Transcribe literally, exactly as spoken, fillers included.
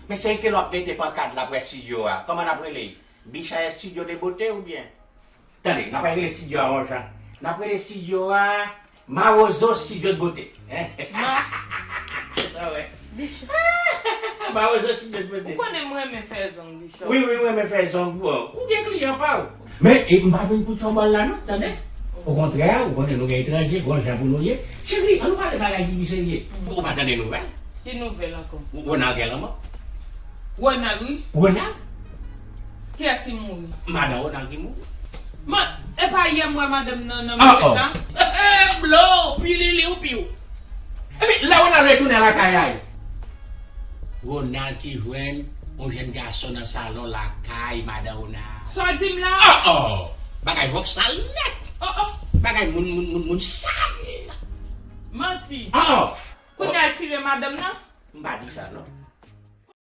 Men se ki lè w ap mete pankad la pou estidyo a? Kòman n ap rele l? Bicha Estidyo de Bote oubyen? Tande, n ap rele estidyo a yon jan. N ap rele estidyo a Mawozo Estidyo de Bote. Hein? Ma- Sa wè. Bicha. Mawozo Estidyo de Bote. Ou konnen m renmen fè zong, Bicha. Wi, wi, m renmen fè zong. Bon, ou gen kliyan pa w. Men, e, m pa vin pou tchòbòl la non, tande? Okontrè, ou konnen nou gen etranje, gon jan pou nou ye. Cheri, ann nou pale bagay ki pi serye. Ou pa tande nouvèl? Ki nouvèl ankò? Ronald gen lanmò. Ronald, wi. Ronald? Kiyès ki mouri? Madan Ronald ki mouri. Ma, e pa yè m wè madanm nan nan mwen la? Blo, pilili ou piw. Epi, lè Ronald retounen lakay a, Ronald ki jwenn yon jèn gason nan salon lakay madan Ronald. Sa w di m la? Oh, oh! Bagay vòksal nèt! Oh, oh! Bagay moun, moun, moun, moun sal! Manti! Oh, oh! Kounye a l tire madanm nan? M pa di sa non.